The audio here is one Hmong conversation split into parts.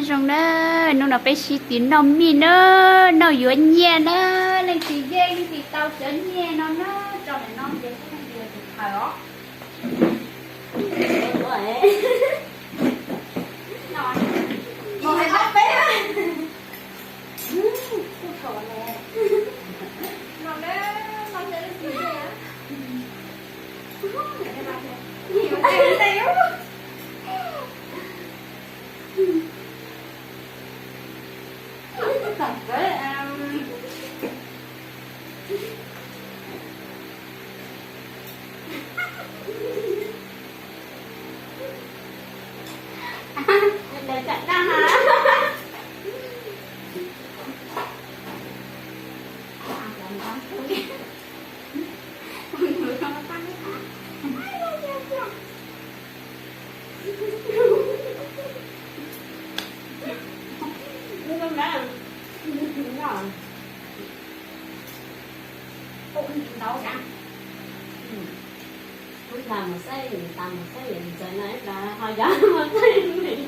Zoo na, hnub no peb sib tiv noj mij na, noj yuav nyiaj na, leej twg yeej leej twg tau cov nyiaj no na, tso ntawm no ces peb leej twg yog tus khaws os. Ub, tas mus xab, tas mus xab ntxawg no ib plag ho yog mus xab.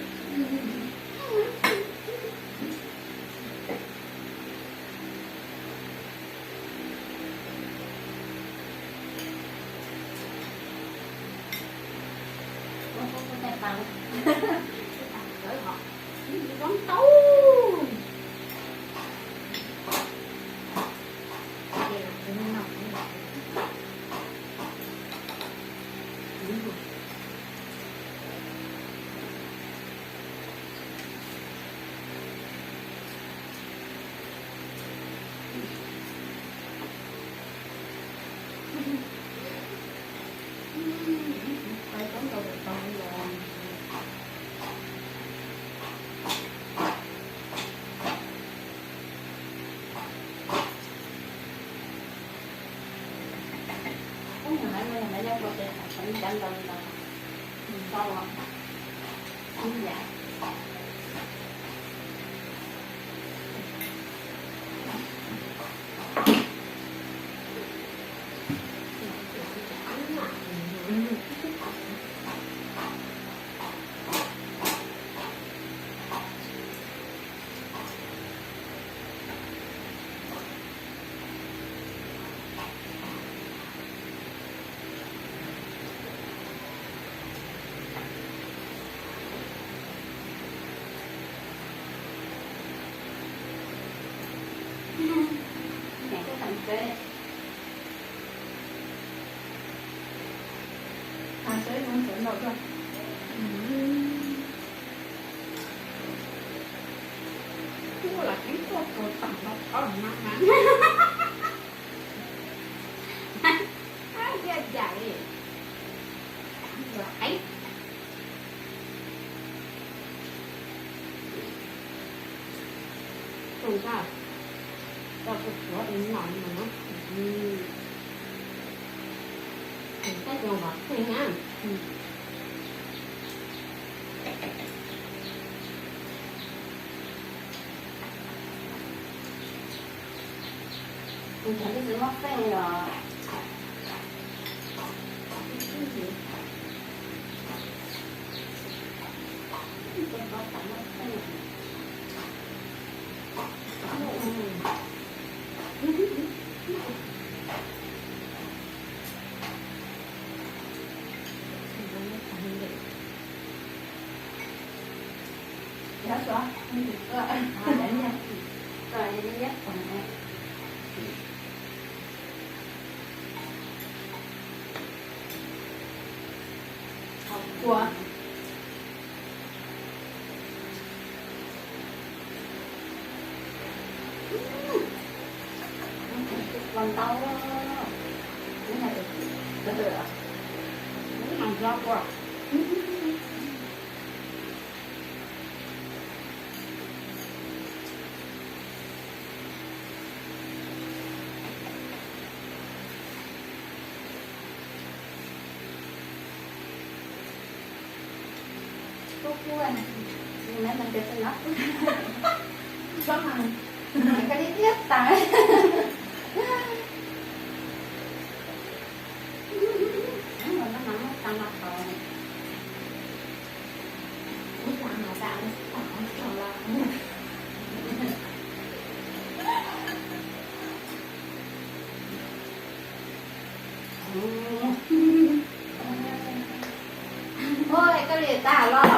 Ua koj li tag los.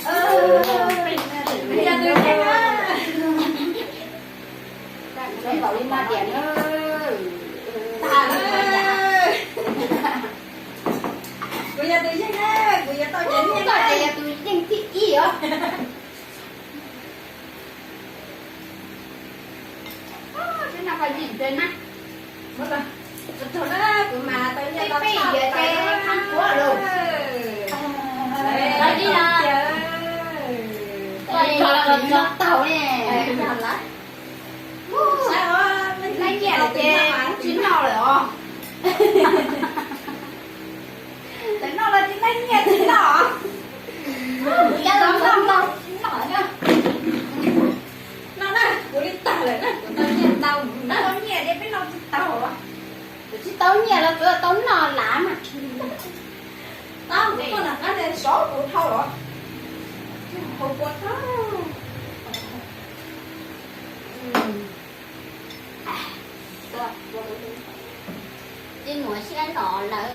Kuv yog tus yeej na. Kuv yog tus yeej na, kuv yuav tau cov nyiaj no ces yog tus yeej thib ib os. Peb noj koj yeej ntse na. Peb peb yuav ces thab puab lawm. Tau li no. Koj los tsis noj taug ne. Laib nyiaj lawm ces tsis noj lawm os. Txawm noj los tsis laib nyiaj tsis noj. Kuv yog los noj tau tsis noj na. Noj na, kuv li tag lawm na, kuv tau nyiaj ntau, tau nyiaj ces peb noj tsis taug. Kuv tsis tau nyiaj los tsuav tau noj lav mas. Tau, kuv tuaj nram qab sov kuv dhau los. Hau kua tag. Ces muaj siab los lawm.